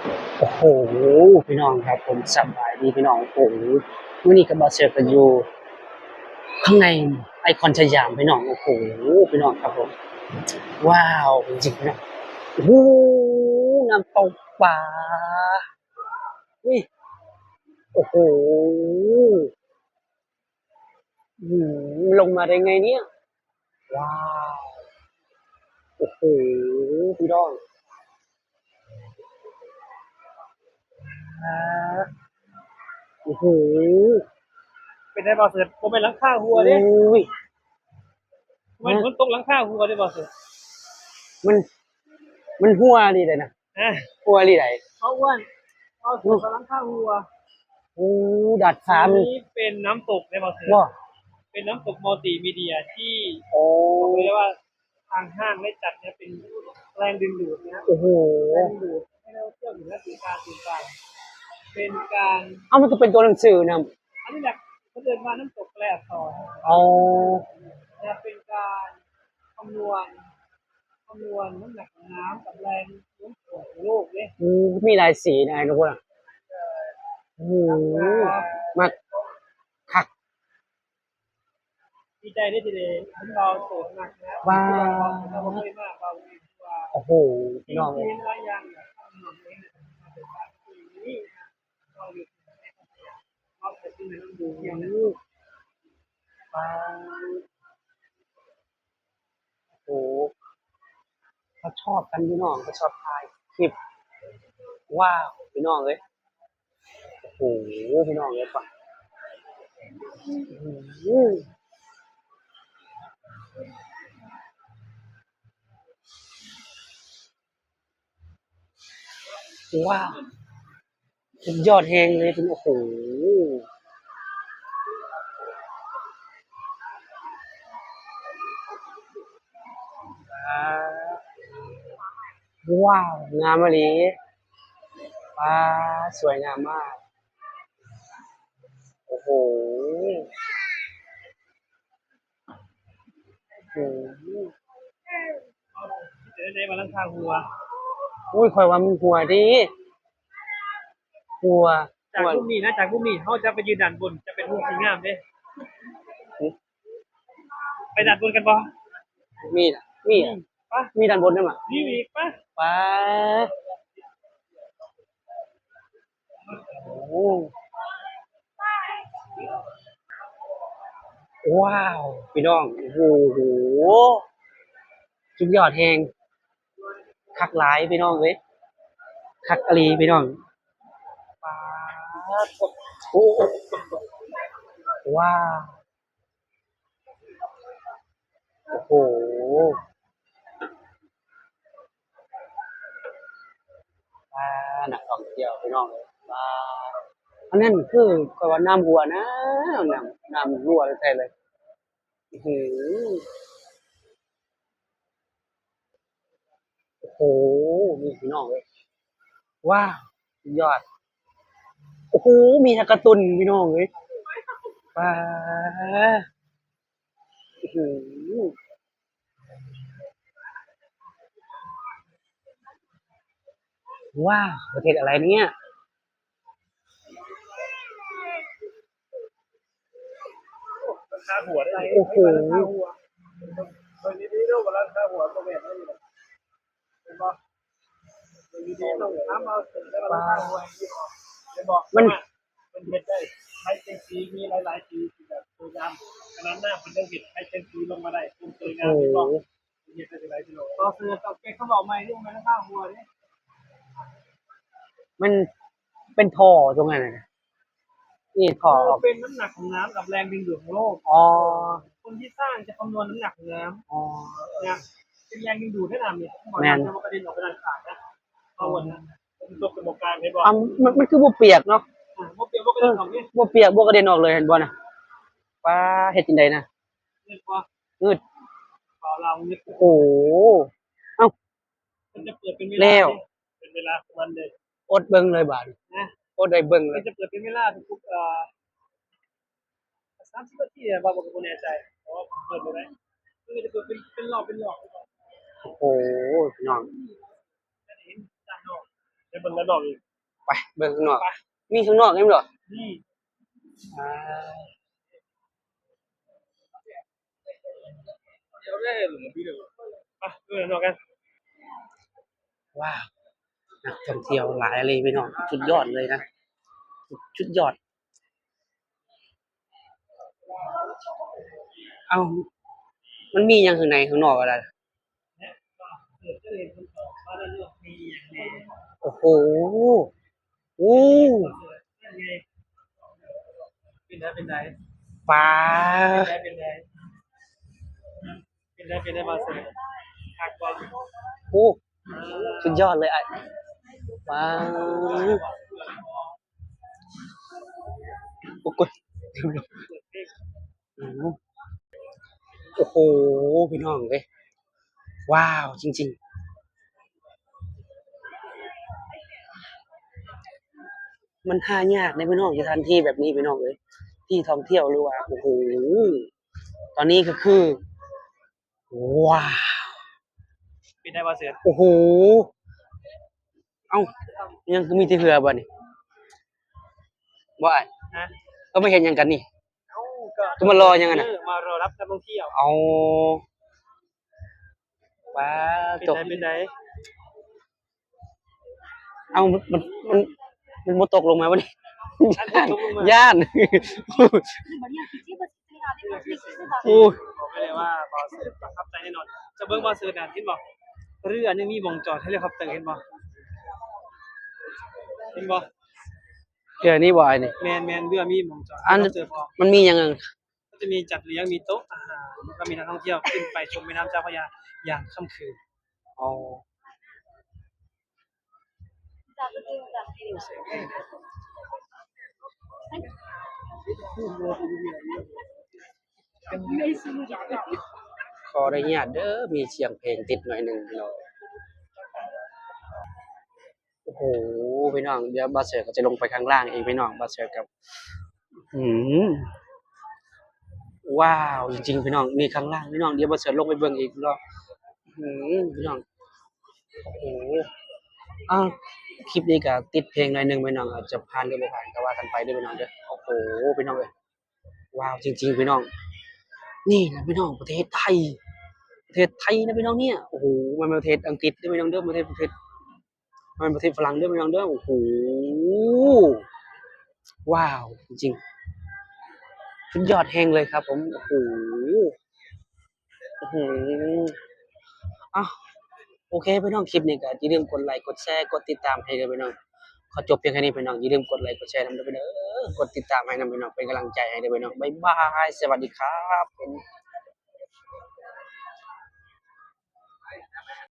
ໂອ້ໂຫ ພີ່ນ້ອງຄັບຜົມ ສະບາຍດີພີ່ນ້ອງ. ໂອ້ໂຫ ມື້ນີ້ກັບບ່າວເສືອກໍຢູ່ຂ້າງໃນໄອຄອນສະຫຍາມພີ່ນ້ອງ. ໂອ້ໂຫ ພີ່ນ້ອງຄັບຜົມ ວ້າວ ຈິງໆ ພີ່ນ້ອງ. ໂອ້ໂຫ ນ້ຳຕົກປາ ອຸ້ຍ ໂອ້ໂຫ ອືມ ມັນລົງມາໄດ້ໄງເນຍ? ວ້າວ ໂອ້ໂຫ ພີ່ນ້ອງ ອາ ໂອ້ໂຫ ເປັນໄດບ່າວເສີດ? ບໍ່ແມ່ນຫຼັງຄາຮົ່ວເດ້. ໂອ້ຍ ບໍ່ແມ່ນຝົນຕົກຫຼັງຄາຮົ່ວເດ້ບ່າວເສີດ. ມັນ ມັນຮົ່ວອີ່ຫຼີໃດນະ. ອ່າ ຮົ່ວອີ່ຫຼີໃດ? ເອົາອ້ວນ ເອົາເສືອ ອືມ ກຳລັງຂ້າຮົ່ວ. ໂອ້ ດາດຟ້າ ອັນນີ້ເປັນນ້ຳຕົກເດ້ບ່າວເສືອ. ບໍ່ ເປັນນ້ຳຕົກມັລຕິມີເດຍທີ່ ໂອ້ ບອກເລີຍວ່າທາງຫ້າງໄດ້ຈັດເນຍເປັນແຮງດຶງດູດນະ. ໂອ້ໂຫ ແຮງດຶງດູດໃຫ້ນັກທ່ອງທ່ຽວເຫັນແລະຕື່ນຕາຕື່ນໃຈ ເປັນການ ເອົ້າ ມັນກໍເປັນຕົວໜັງສືນຳ. ອັນນີ້ແຫຼະ ເຂົາເອີ້ນວ່ານ້ຳຕົກແລອັກສອນ. ອໍ ແລະເປັນການຄຳນວນ ຄຳນວນນ້ຳໜັກນ້ຳກັບແຮງໂນ້ມຖ່ວງຂອງໂລກເດ້. ໂອ້ ມີຫຼາຍສີນະ ທຸກຄົນ. ໂອ້ ມັກຄັກ. ດີໃຈເດ້ທີ່ໄດ້ເຫັນບ່າວເສີດມານະ. ວ້າວ ເຮົາບໍ່ເຄີຍມາ ບ່າວເສີດວ່າ ໂອ້ໂຫ ພີ່ນ້ອງເອີຍ ເຫັນຫຼາຍຢ່າງນະ. ໂອ້ ເຂົາຊອບກັນພີ່ນ້ອງ ເຂົາຊອບຖ່າຍຄລິບ. ວ້າວ ພີ່ນ້ອງເອີຍ ໂອ້ໂຫ ພີ່ນ້ອງເອີຍ ປະ ອືມ. ວ້າວ ສຸດຍອດແຮງເລີຍ ໂອ້ໂຫ ວ້າວ ງາມອີ່ຫຼີ ວ້າວ ສວຍງາມມາກ ໂອ້ໂຫ. ໂອ້ໂຫ ເປັນຈັ່ງໃດວ່າຫຼັງຄາຮົ່ວ? ໂອ້ຍ ຂ້ອຍວ່າມັນຮົ່ວເດ້ ຮົ່ວ. ຈາກມຸມນີ້ນະ ຈາກມຸມນີ້ເຮົາຈະໄປຢືນດ້ານບົນ ຈະເປັນມຸມທີ່ງາມເດ້. ຫຶ? ໄປດ້ານບົນກັນບໍ່? ມີລະ ມີລະ ອືມ ປະ ມີດ້ານບົນນຳລະ ມີອີກ ປະ ປະ. ໂອ້ ວ້າວ ພີ່ນ້ອງ ໂອ້ໂຫ ສຸດຍອດແຮງ ຄັກຫຼາຍພີ່ນ້ອງເອີຍ ຄັກອີ່ຫຼີພີ່ນ້ອງ. ປາດໂທ້ ໂອ້ ວ້າວ. ໂອ້ໂຫ ອ່າ ນັກທ່ອງທ່ຽວພີ່ນ້ອງເອີຍ ອ່າ ອັນນັ້ນຄືຂ້ອຍວ່ານ້ຳຮົ່ວນະ ນ້ຳ ນ້ຳຮົ່ວແທ້ໆເລີຍ. ອື ໂອ້ໂຫ ນີ້ພີ່ນ້ອງເອີຍ ວ້າວ ສຸດຍອດ. ໂອ້ໂຫ ມີທັງກາຕຸນພີ່ນ້ອງເອີຍ ປາ ອື ວ້າວ ປະເທດອະໄລເນຍ? ຫຼັງຄາຮົ່ວໄດ້ ໂອ້ໂຫ ເບິ່ງດີໆເດີ ວ່າຫຼັງຄາຮົ່ວບໍ່ແມ່ນເນາະ ເຫັນບໍ່? ເບິ່ງດີໆ ຕ້ອງຖາມເອົາເຖິງໄດ້ວ່າຫຼັງຄາຮົ່ວ ເຫັນບໍ່? ມັນ ເພິ່ນເຮັດໄດ້ ໄມ້ແຈງສີ ມີຫຼາຍໆສີທີ່ແບບສວຍງາມ ຂະໜາດນ້ຳເພິ່ນຍັງເຮັດໄມ້ແຈງສີລົງມາໄດ້ ເພິ່ນສວຍງາມ ເຫັນບໍ່? ເຮັດໄດ້ຈັ່ງໃດພີ່ນ້ອງ? ຕໍ່ເສືອ ຕ້ອງແກ້ຄຳເວົ້າໃໝ່ ເລື່ອງແມ່ນລາຄາຫົວເດ້ ມັນເປັນທໍ່ຕົງນັ້ນນະ ນີ້ທໍ່ອອກ ເປັນນ້ຳໜັກຂອງນ້ຳກັບແຮງດຶງດູດຂອງໂລກ. ອໍ ຄົນທີ່ສ້າງຈະຄຳນວນນ້ຳໜັກຂອງນ້ຳ. ອໍ ນະ ເປັນແຮງດຶງດູດໃຫ້ນ້ຳນີ້ ແມ່ນ ມັນບໍ່ກະເດັນອອກໄປດ້ານຂ້າງນະ ເອົາອັນນັ້ນ ຕົກເປັນໝໍກາງ ເຫັນບໍ່? ອ່າ ມັນ ມັນຄືບໍ່ປຽກເນາະ? ເອີ ບໍ່ປຽກ ບໍ່ກະເດັນອອກເດ້ ບໍ່ປຽກ ບໍ່ກະເດັນອອກເລີຍ ເຫັນບໍ່ນະ? ປາ ເຮັດຈັ່ງໃດນະ? ງຶດບໍ່? ງຶດ ເວົ້າລາວງຶດ. ໂອ້ ເອົ້າ ມັນຈະເປີດເປັນເວລາ ແລ້ວ ເປັນເວລາຂອງມັນເດ້ ອົດເບິ່ງເລີຍບາດນີ້ ນະ ອົດໄດ້ເບິ່ງເລີຍ ມັນຈະເປີດເປັນເວລາທຸກໆ ເອີ ສາມສິບນາທີ ເອີ ບໍ່ ບໍ່ ກໍບໍ່ແນ່ໃຈ ເພາະວ່າເປີດບໍ່ໄດ້ ມັນຈະເປີດເປັນ ເປັນຮອບ ເປັນຮອບ. ໂອ້ໂຫ ພີ່ນ້ອງ ຈະໄດ້ເຫັນດ້ານນອກ ໄປເບິ່ງຂ້າງນອກອີກ ໄປ ເບິ່ງຂ້າງນອກ ໄປ ມີຂ້າງນອກອີກບໍ່? ມີ ອ່າ ໄປ ເບິ່ງຂ້າງນອກກັນ. ວ້າວ ນັກທ່ອງທ່ຽວຫຼາຍເລີຍພີ່ນ້ອງ ສຸດຍອດເລີຍນະ ສຸດຍອດ. ເອົ້າ ມັນມີຫຍັງຂ້າງໃນ ຂ້າງນອກກໍໄດ້? ໂອ້ໂຫ ໂອ້ ເປັນໃດ ເປັນໃດ? ປາ ເປັນໃດ ເປັນໃດ? ເປັນໃດ ເປັນໃດ ບ່າວເສີດ ຄັກບໍ່? ໂອ້ ສຸດຍອດເລີຍອ້າຍ ປາ ໂອ້ໂຫ ໂອ້ໂຫ ພີ່ນ້ອງເອີຍ ວ້າວ ຈິງໆ ມັນຫາຍາກເດ້ພີ່ນ້ອງ ສະຖານທີ່ແບບນີ້ພີ່ນ້ອງເອີຍ ທີ່ທ່ອງທ່ຽວ ຫຼືວ່າ ໂອ້ໂຫ ຕອນນີ້ກໍຄື ວ້າວ ເປັນໃດ ບ່າວເສີດ? ໂອ້ໂຫ ເອົ້າ ຍັງຄືມີແຕ່ເຮືອບໍ່ນີ້ ບໍ່ອ້າຍ? ຮະ? ເຂົາມາເຮັດຫຍັງກັນນີ້? ເອົ້າ ກໍ ກໍມາລໍຫຍັງຫັ້ນນະ? ເອີ ມາລໍຮັບນັກທ່ອງທ່ຽວ. ເອົາ ປາ ເປັນໃດ ຕົກ ເປັນໃດ? ເອົ້າ ມັນ ມັນ ມັນ ມັນບໍ່ຕົກລົງມາບໍ່ນີ້? ຢ້ານ ຢ້ານ ໂອ້ຍ ບອກໄດ້ເລີຍວ່າບ່າວເສີດປະທັບໃຈແນ່ນອນ. ຈະເບິ່ງບ່າວເສີດນະ ເຫັນບໍ່? ເຮືອນີ້ມີໝ່ອງຈອດເຮລິຄອບເຕີ ເຫັນບໍ່? ເຫັນບໍ່? ເຮືອນີ້ບໍ່ອ້າຍນີ້? ແມ່ນໆ ເຮືອມີໝ່ອງຈອດ ອັນ ເຮົາເຈີພໍ ມັນມີຫຍັງ? ກໍຈະມີຈັດລ້ຽງ ມີໂຕະອາຫານ ແລ້ວກໍມີນັກທ່ອງທ່ຽວຂຶ້ນໄປຊົມແມ່ນ້ຳເຈົ້າພະຍາຍາມຄ່ຳຄືນ. ອໍ ຂໍອະນຸຍາດເດີ ມີສຽງເພງຕິດໜ້ອຍໜຶ່ງພີ່ນ້ອງ. ໂອ້ໂຫ ພີ່ນ້ອງ ດຽວບ່າວເສີດກໍຈະລົງໄປຂ້າງລ່າງເອງພີ່ນ້ອງ. ບ່າວເສີດກັບ ອືມ ວ້າວ ຈິງໆ ພີ່ນ້ອງ ນີ້ຂ້າງລ່າງພີ່ນ້ອງ. ດຽວບ່າວເສີດລົງໄປເບິ່ງອີກເນາະ. ອືມ ພີ່ນ້ອງ ໂອ້ໂຫ ອ້າວ ຄລິບນີ້ກໍຕິດເພງໜ້ອຍໜຶ່ງພີ່ນ້ອງ ອາດຈະຜ່ານຫຼືບໍ່ຜ່ານກໍວ່າກັນໄປເດີພີ່ນ້ອງເດີ. ໂອ້ໂຫ ພີ່ນ້ອງເອີຍ ວ້າວ ຈິງໆ ພີ່ນ້ອງ. ນີ້ນະພີ່ນ້ອງ ປະເທດໄທ ປະເທດໄທນະພີ່ນ້ອງເນຍ. ໂອ້ໂຫ ມັນປະເທດອັງກິດເດີພີ່ນ້ອງເດີ ປະເທດ ປະເທດ ມັນປະເທດຝຣັ່ງເດີພີ່ນ້ອງເດີ. ໂອ້ໂຫ ວ້າວ ຈິງໆ ສຸດຍອດແຮງເລີຍຄັບຜົມ. ໂອ້ໂຫ ອື ເອົ້າ ໂອເຄພີ່ນ້ອງ ຄລິບນີ້ກໍຢ່າລືມກົດໄລ ກົດແຊ ກົດຕິດຕາມໃຫ້ເດີພີ່ນ້ອງ. ຂໍຈົບພຽງແຄ່ນີ້ພີ່ນ້ອງ ຢ່າລືມກົດໄລ ກົດແຊນຳເດີພີ່ນ້ອງ ກົດຕິດຕາມໃຫ້ນຳພີ່ນ້ອງ ເປັນກຳລັງໃຈໃຫ້ເດີພີ່ນ້ອງ. ບາຍບາຍ ສະຫວັດດີຄັບຜົມ.